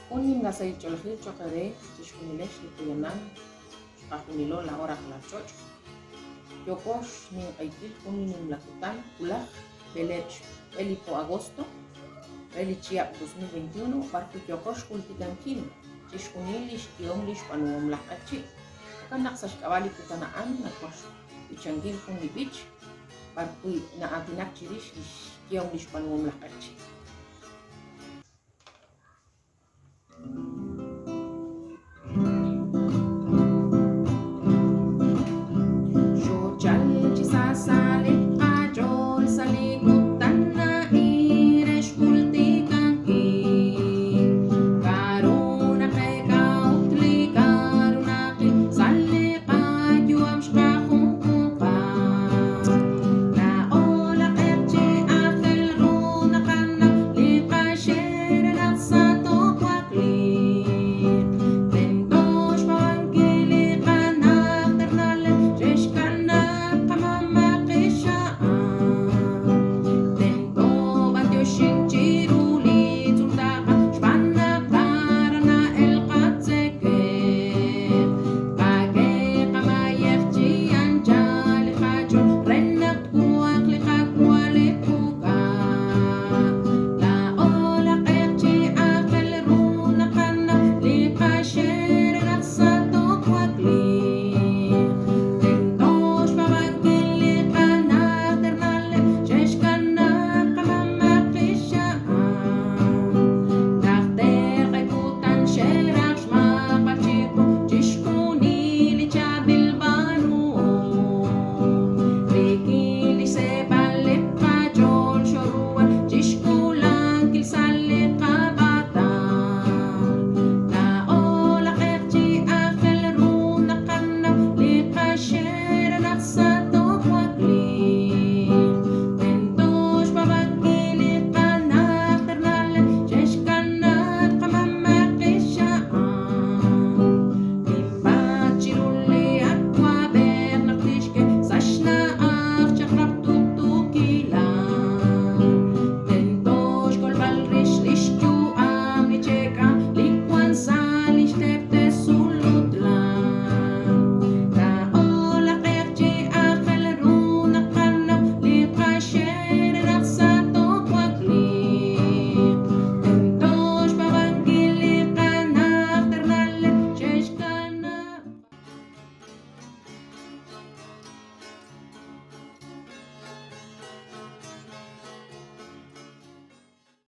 Jun nimla sahil ch'oolejil cho'q eere chixjunilex li poyanam, chiqajunilo laa'o rajlal ch'och'. Yooko xninq'ehinkil jun li nimla kutan wulaj b'eleeb' xb'e li po agosto re li chihab' 2021 b'arwi' yooqo xjultikankil chixjunil li xyehom li xb'aanuhom laj q'eqchi'. Jo'kan naq sa' xk'ab'a' li kutan a'an nawaj xb'ichankil jun li b'ich b'arwi' na'aatinak chirix li xyehom li xb'aanuhom laj q'eqchi'.